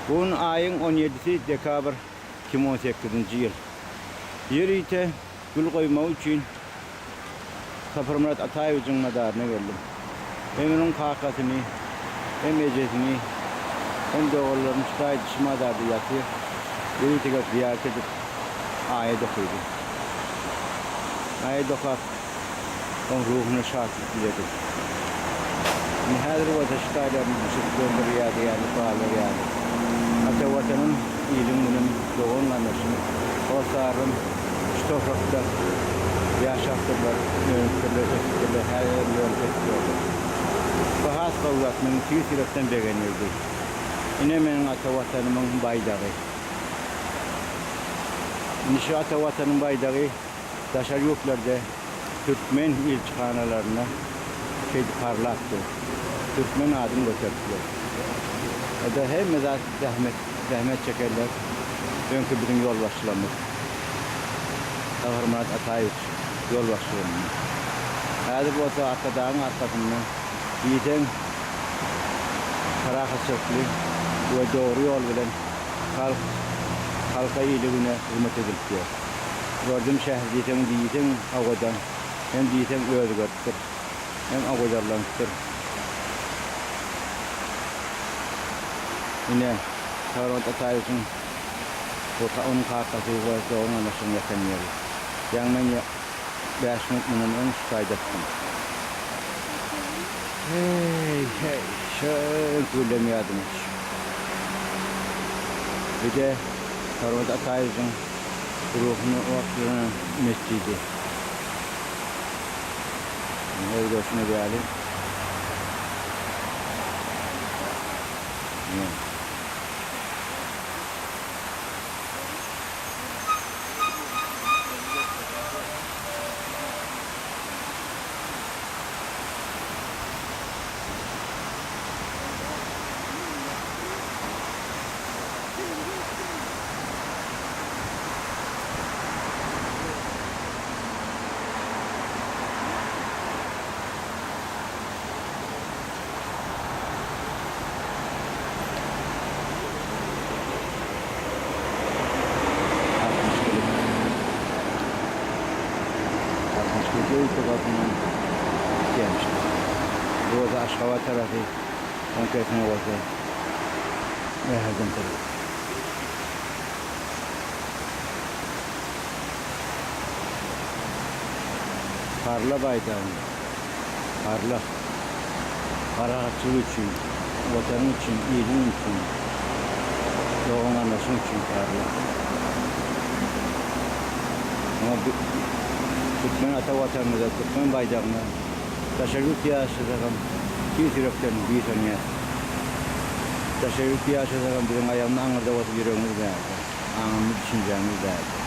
Bu gün aýyň on ýedisi dekabr 2018-nji ýyl. Ýörite gül goýmak üçin Saparmyrat Ataýewiçiň mazaryna geldim. Hem onuň kakasyny, hem ejesini, hem doganlaryny şu taýda şu mazarda ýatyr. Ýörite gelip zyýarat edip, aýat okydym. Aýat okap, oň ruhuna şatlyk diledim. Indi häzir bolsa şu taýlaryny düşürip duran bir ýadygärlik galar ýaly. Ata Watanym, ilim-günüm, dogan-garyndaşym, hossarym şu toprakda ýaşapdyrlar, önüpdirler, ösüpdirler, häzirem ýol kesip ýörler. Bu has gowy zat meni tüýs ýürekden begendirdi. Ine meniň ata Watanymyň baýdagy. Indi şu ata Watanyň baýdagy daşary ýurtlarda türkmen ilçihanalarynda şeýdip parlap dur. Türkmen adyny göterip ýör. O-da hemme zat zähmet, zähmet çekenler, öňki biziň ýolbaşçylarymyz. Saparmyrat Ataýewiç ýolbaşçylygynda. Häzir bolsa Arkadagyň arkasynda diýseň parahatçylykly we dogry ýol bilen halk, halka ili-güne hyzmat edilip ýör. Gördüm şäher diýseň diýseň owadan, hem diýseň özgeripdir, hem owadanlanypdyr. Ine, Saparmyrat Ataýewiçiň we onuň kakasy we dogan-garyndaşlarynyň ýatan ýeri. Ýaňy men bäş minut mundan öň şu taýdapdym. Heý, heý, şo öňki günlerim ýadyma düşüp. Bir-de Saparmyrat Ataýewiçiň Ruhuny otlanan metjidi. Her görşüňiz ýaly. Ine. Altmyş kilik. Altmyş kilik ýörite gapyndan gitýärmişler. Bu bolsa Aşgabat tarapy, oň tersine bolsa Bäherden tarapy. Parla baýdagyň, parla. Parahatçylyk üçin, Watanyň üçin, iliň üçin, dogan-garyndaşyň üçin parla. Muňa türkmen ata Watanymyza, türkmen baýdagyna daşary ýurt ýaşasagam tüýs ýürekden buýsanýas. Daşary ýurtda ýaşasagam biziň aýagymyz aňyrda bolsa ýüregimiz bärde, aňymyz, düşünjämiz bärde.